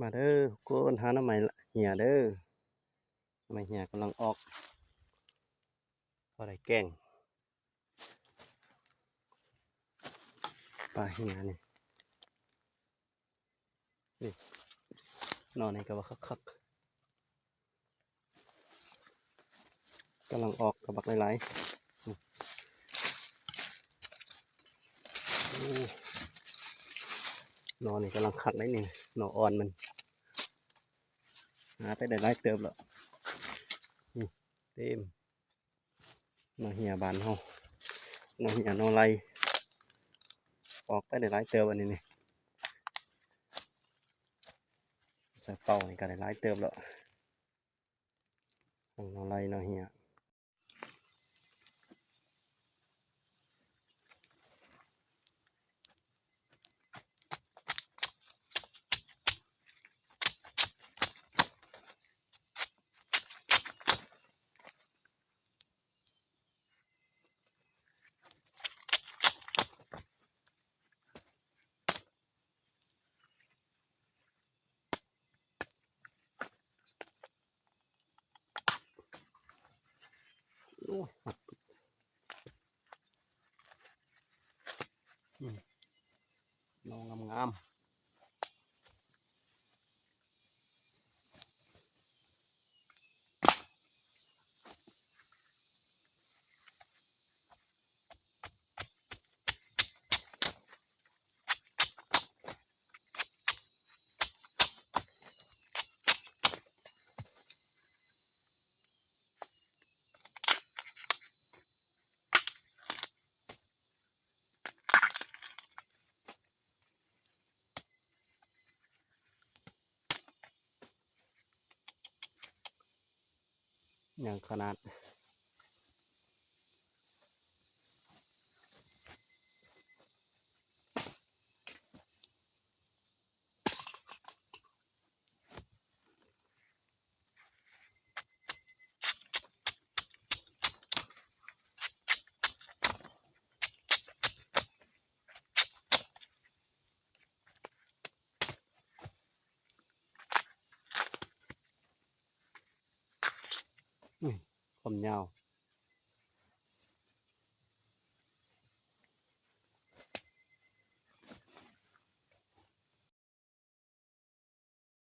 ມາເດີທຸກຄົນ ຫາໜໍ່ໄມ້ເຫຍເດີ. ໜໍ່ໄມ້ເຫຍກຳລັງອອກ ພໍໄດ້ແກງປາເຫຍນີ້. ນີ້ ໜໍ່ນີ້ກໍວ່າຄັກໆ. ກຳລັງອອກກະບັກຫຼາຍໆ. ໂອ້ ໜໍ່ນີ້ກຳລັງຄັກເດ້ນີ້ ໜໍ່ອ່ອນມັນ. ຫາໄປໄດ້ຫຼາຍເຕີບແລ້ວ. ນີ້ ເຕັມ ໜໍ່ເຫຍບ້ານເຮົາ ໜໍ່ເຫຍ ໜໍ່ໄລ ອອກໄປໄດ້ຫຼາຍເຕີບອັນນີ້ນີ້. ໃສ່ເປົານີ້ກໍໄດ້ຫຼາຍເຕີບແລ້ວ ໜໍ່ໄລ ໜໍ່ເຫຍ. ໂອ້ຍ ອືມ ໜໍ່ງາມໆ. ຫຍັງຂະໜາດ. ອືມ ຄວາມຍາວ